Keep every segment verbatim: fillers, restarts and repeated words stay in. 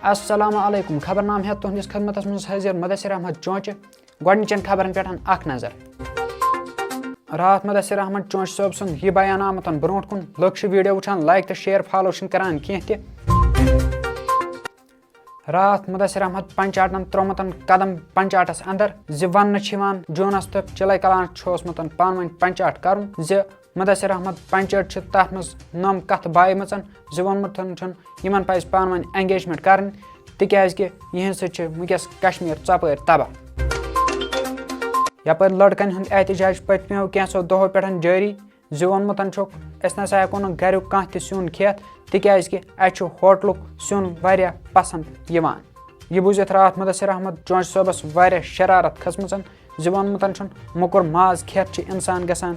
السلام علیکم، خبرنامہٕ ہیٚتھ تُہنٛدِس خدمتس منٛز حٲضِر مدثر احمد چونچہِ۔ گۄڈٕنِچن خبرن پٮ۪ٹھ اکھ نظر۔ راتھ مدثر احمد چونچہِ صٲب سُنٛد یہِ بیان آمُت برونٛٹھ کُن، لُکھ چھِ video وٕچھان، like تہٕ share، follow چھِنہٕ کران کینٛہہ تہِ۔ راتھ مدثر احمد پنچاٹن ترومتن قدم پنچاٹس اندر زِ وننہٕ چھِ یِوان جونس تہٕ چلے کلانس چھُ اوسمُت پانہٕ ؤنۍ پنچاٹ کرُن، زِ مدثر احمد پنچاٹ چھِ تتھ منٛز نم کتھ بایمژن زِ ووٚنمُت چھُن یِمن پزِ پانہٕ ؤنۍ engagement کرٕنۍ، تِکیازِ کہِ یِہنٛدِ سۭتۍ چھِ وٕنکیس کشمیر ژۄپٲرۍ تباہ۔ یپٲرۍ لڑکن ہُنٛد احتجاج پٔتمیو کینٛژھو دۄہو پٮ۪ٹھ جٲری، زِ ووٚنمُت چھُکھ، أسۍ نہ سا ہٮ۪کو نہٕ گریُک کانٛہہ تہِ سیُن کھٮ۪تھ، تِکیازِ کہِ اَسہِ چھُ ہوٹلُک سیُن واریاہ پسنٛد یِوان۔ یہِ بوٗزِتھ راتھ مدثر احمد چونچہِ صٲبس واریاہ شرارت کھٔژمٕژ زِ ووٚنمُت چھُن، موٚکُر ماز کھٮ۪تھ چھُ انسان گژھان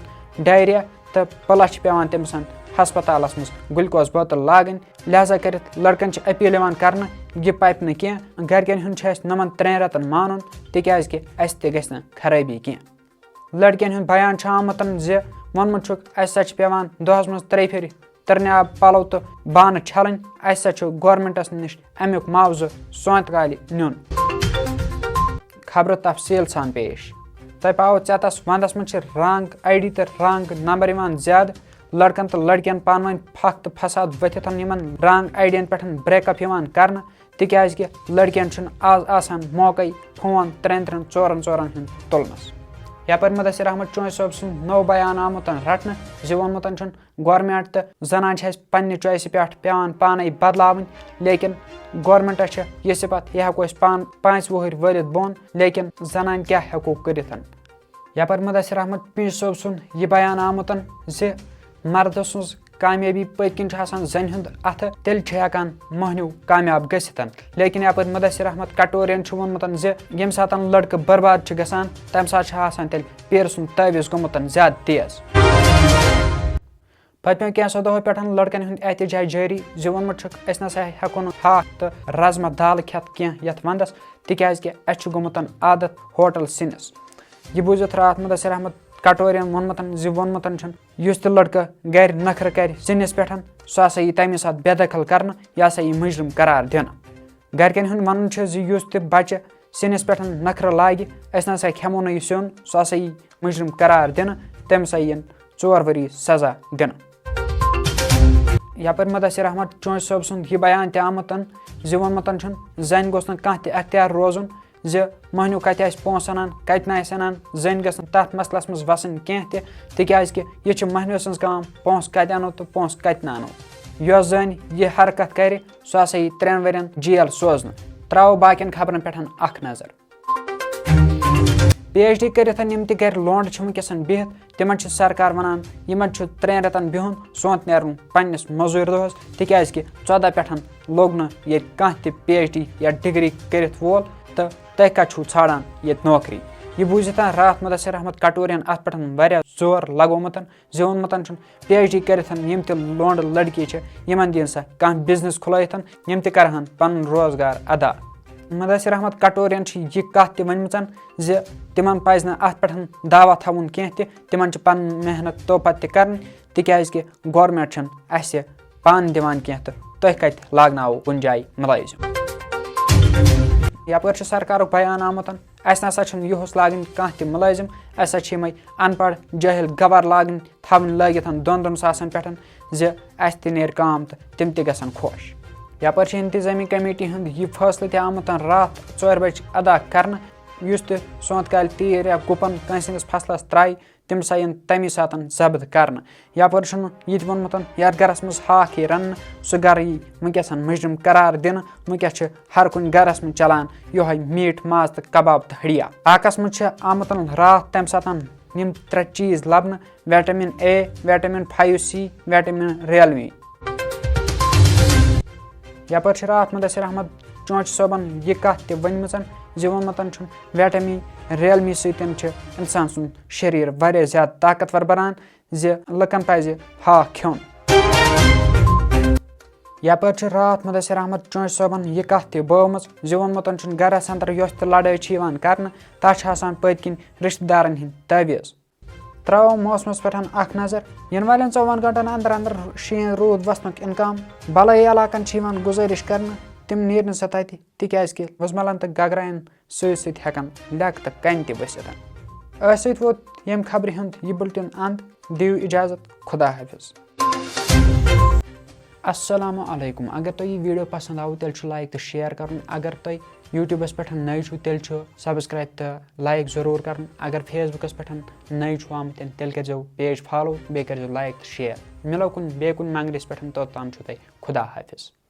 diarrhea تہٕ پلس چھِ پٮ۪وان تٔمِس ہسپتالس منٛز glucose بوتل لاگٕنۍ۔ لہذا کٔرِتھ لڑکن چھِ appeal یِوان کرنہٕ، یہِ پَپہِ نہٕ کینٛہہ، گرِکٮ۪ن ہُنٛد چھُ اَسہِ نۄمن ترٛٮ۪ن رٮ۪تن مانُن، تِکیازِ کہِ اَسہِ تہِ گژھِ نہٕ خرٲبی کینٛہہ۔ لڑکٮ۪ن ہُنٛد بیان چھُ آمُت زِ ووٚنمُت چھُکھ، اَسہِ سا چھِ پٮ۪وان دۄہَس منٛز ترٛیٚیہِ پھِرِ تٕرنہِ آب پَلو تہٕ بانہٕ چھَلٕنۍ، اَسہِ سا چھُ گورمنٹَس نِش اَمیُک معاوضہٕ سونٛتہٕ کالہِ نیُن۔ خبرٕ تفصیٖل سان پیش۔ تۄہہِ پاوو ژٮ۪تَس وَندَس منٛز چھِ wrong ID تہٕ wrong number یِوان زیادٕ۔ لڑکَن تہٕ لڑکِیَن پانہٕ ؤنۍ پھَکھ تہٕ فساد ؤتھِتھ یِمَن wrong ID یَن پٮ۪ٹھ break up یِوان کرنہٕ۔ تِکیازِ کہِ لڑکِیَن چھُنہٕ آز آسان موقعے فون ترٛٮ۪ن ترٛٮ۪ن ژورَن ژورَن ہُنٛد تُلنَس۔ یپٲرۍ مدثر احمد چونچہِ صٲب سُنٛد نوٚو بیان آمُت رٹنہٕ زِ ووٚنمُت چھُن، گورمنٹ تہٕ زنان چھِ اَسہِ پننہِ choice پٮ۪ٹھ پٮ۪وان پانے بدلاوٕنۍ، لیکن گورمنٹَس چھِ یہِ صفت، یہِ ہٮ۪کو أسۍ پان پانٛژِ وُہٕرۍ وٲلِتھ بۄن، لیکن زنان کیٛاہ ہٮ۪کو کٔرِتھ؟ یپٲرۍ مدثر احمد چونچہِ صٲب سُنٛد یہِ بیان آمُت زِ مردٕ سٕنٛز کامیٲبی پٔتۍ کِنۍ چھُ آسان زَنہِ ہُنٛد اَتھٕ، تیٚلہِ چھِ ہٮ۪کان مۄہنیو کامیاب گٔژھِتھ۔ لیکن یپٲرۍ مدثر احمد کٹورین چھُ ووٚنمُت زِ ییٚمہِ ساتہٕ لڑکہٕ برباد چھُ گژھان، تَمہِ ساتہٕ چھُ آسان تیٚلہِ پیٖرٕ سُنٛد تعویٖذ گوٚمُت زیادٕ تیز۔ پٔتمیو کینٛژھو دۄہو پٮ۪ٹھ لڑکن ہُنٛد احتجاج جٲری زِ ووٚنمُت چھُکھ، أسۍ نہ سا ہٮ۪کو نہٕ ہاکھ تہٕ رازما دالہٕ کھٮ۪تھ کینٛہہ یتھ ونٛدس، تِکیازِ کہِ اَسہِ چھُ گوٚمُت عادت ہوٹل سِنِس۔ یہِ بوٗزِتھ راتھ مدثر احمد کٹورین ووٚنمُت زِ ووٚنمُت چھُن، یُس تہِ لڑکہٕ گرِ نخرٕ کرِ سِنِس پٮ۪ٹھ، سُہ ہسا یی تَمی ساتہٕ بے دخل کرنہٕ، یہِ ہسا یی مُجرم قرار دِنہٕ۔ گرِکٮ۪ن ہُنٛد وَنُن چھُ زِ یُس تہِ بَچہٕ سِنِس پٮ۪ٹھ نخرٕ لاگہِ، أسۍ نہ سا کھٮ۪مو نہٕ یہِ سیُن، سُہ ہسا یی مُجرم قرار دِنہٕ، تٔمِس ہا یِن ژور ؤری سزا دِنہٕ۔ یپٲرۍ مدثر احمد چونچہِ صٲب سُنٛد یہِ بیان تہِ آمُت زِ ووٚنمُت چھُن، زَنہِ گوٚژھ نہٕ کانٛہہ تہِ اختیار روزُن زِ مۄہنیو کتہِ آسہِ پونٛسہٕ اَنان، کتہِ نہٕ آسہِ اَنان، زٔنۍ گٔژھ نہٕ تتھ مسلس منٛز وسٕنۍ کینٛہہ تہِ، تِکیازِ کہِ یہِ چھِ مۄہنیو سٕنٛز کٲم، پونٛسہٕ کتہِ اَنو تہٕ پونٛسہٕ کتہِ نہٕ اَنو۔ یۄس زٔنۍ یہِ حرکت کرِ، سُہ ہسا یی ترٛٮ۪ن ؤرین جیل سوزنہٕ۔ ترٛاوو باقین خبرن پٮ۪ٹھ اکھ نظر۔ PhD کٔرِتھ یِم تہِ گرِ لونڈٕ چھِ وٕنکیٚس بِہِتھ، تِمن چھِ سرکار وَنان، یِمن چھُ ترٛٮ۪ن رٮ۪تن بِہُن، سونت نیرُن پننِس مٔزوٗرۍ دۄہس، تِکیازِ کہِ ژۄدہ پٮ۪ٹھ لوٚگ نہٕ ییٚتہِ کانٛہہ تہِ PhD یا degree کٔرِتھ وول، تہٕ تُہۍ کتہِ چھِو ژھانڈان ییٚتہِ نوکری؟ یہِ بوٗزِتھ راتھ مدثر احمد کٹورین اتھ پٮ۪ٹھ واریاہ زور لگومُت زِ ووٚنمُت چھُن، PhD کٔرِتھ یِم تہِ لونڈٕ لڑکی چھِ، یِمن دِیِن سا کانٛہہ business کھُلٲیِتھ، یِم تہِ کرہن پنُن روزگار ادا۔ مدثر احمد کٹورین چھِ یہِ کتھ تہِ ؤنمٕژ زِ تِمن پزِ نہٕ اتھ پٮ۪ٹھ دعویٰ تھاوُن کینٛہہ تہِ، تِمن چھِ پنٕنۍ محنت توپت تہِ کرٕنۍ، تِکیازِ کہِ گورمنٹ چھُنہٕ اسہِ پانہٕ دِوان کینٛہہ تہٕ تۄہہِ کتہِ لاگناوو کُنہِ جایہِ مُلٲزِم۔ یپٲرۍ چھُ سرکارُک بیان آمُت، اسہِ نسا چھُنہٕ یُہُس لاگٕنۍ کانٛہہ تہِ مُلٲزِم، اسہِ ہسا چھِ یِمے ان پڑھ جٲہِل گوار لاگٕنۍ، تھاوٕنۍ لٲگِتھ دۄن دۄن ساسن پٮ۪ٹھ زِ اسہِ تہِ نیرِ کٲم تہٕ تِم تہِ گژھن خۄش۔ یپٲرۍ چھِ انتظامی کمیٹی ہُنٛد یہِ فٲصلہٕ تہِ آمُت راتھ ژورِ بجہِ ادا کرنہٕ، یُس تہِ سونٛتہٕ کالہِ تیٖر یا گُپن کٲنٛسہِ ہٕنٛدِس فصلس ترایہِ، تِم سا یِن تَمی ساتَن ضبط کرنہٕ۔ یپٲرۍ چھُنہٕ یہِ تہِ ووٚنمُت، یَتھ گرَس منٛز ہاکھ یی رَننہٕ، سُہ گرٕ یی وٕنکیٚس مُجرم قرار دِنہٕ۔ وٕنکیٚس چھِ ہر کُنہِ گرَس منٛز چلان یِہوٚے میٖٹ، ماز تہٕ کباب تہٕ ہڑیا۔ ہاکَس منٛز چھِ آمُت راتھ تَمہِ ساتَن یِم ترٛےٚ چیٖز لَبنہٕ، vitamin A، vitamin five C، vitamin realme۔ یپٲرۍ چھِ راتھ مدثر احمد چونچہِ صٲبن یہِ کتھ تہِ ؤنمٕژ زِ ووٚنمُت چھُن، vitamin realme سۭتۍ چھُ انسان سُنٛد شریر واریاہ زیادٕ طاقتور بنان زِ لُکن پزِ ہاکھ کھیوٚن۔ یپٲرۍ چھِ راتھ مدثر احمد چونچہِ صٲبن یہِ کتھ تہِ بٲومٕژ زِ ووٚنمُت چھُن، گرس اندر یۄس تہِ لڑٲے چھِ یِوان کرنہٕ، تتھ چھِ آسان پٔتۍ کِنۍ رشتہٕ دارن ہٕنٛدۍ تعویذ۔ ترٛاوو موسمس پٮ۪ٹھ اکھ نظر۔ یِنہٕ والٮ۪ن ژۄوُہن گھنٹن اندر اندر شیٖن روٗد وسنُک امکان۔ بلٲیی علاقن چھِ یِوان گُزٲرِش کرنہٕ تِم نیرِ نہٕ سۄ تَتہِ، تِکیٛازِ کہِ وُزمَلَن تہٕ گگراین سۭتۍ سۭتۍ ہٮ۪کَن لیٚکہٕ تہٕ کَنہِ تہِ ؤسِتھ۔ أتھۍ سۭتۍ ووت ییٚمہِ خبرِ ہُنٛد یہِ بُلٹن اَنٛد۔ دِیِو اِجازت، خدا حافظ۔ السلام علیکم۔ اگر تۄہہِ یہِ video پسنٛد آوٕ، تیٚلہِ چھُ like تہٕ share کرُن۔ اگر تۄہہِ YouTube-س پٮ۪ٹھ نٔے چھِو، تیٚلہِ چھُ subscribe تہٕ like ضروٗر کرُن۔ اگر Facebook-س پٮ۪ٹھ نٔے چھِو آمٕتۍ، تیٚلہِ کٔرۍزیو page follow، بیٚیہِ کٔرۍزیو like تہٕ share۔ مِلو کُنہِ بیٚیہِ کُنہِ منگرِس پٮ۪ٹھ، توٚتام چھُو تۄہہِ خدا حافظ۔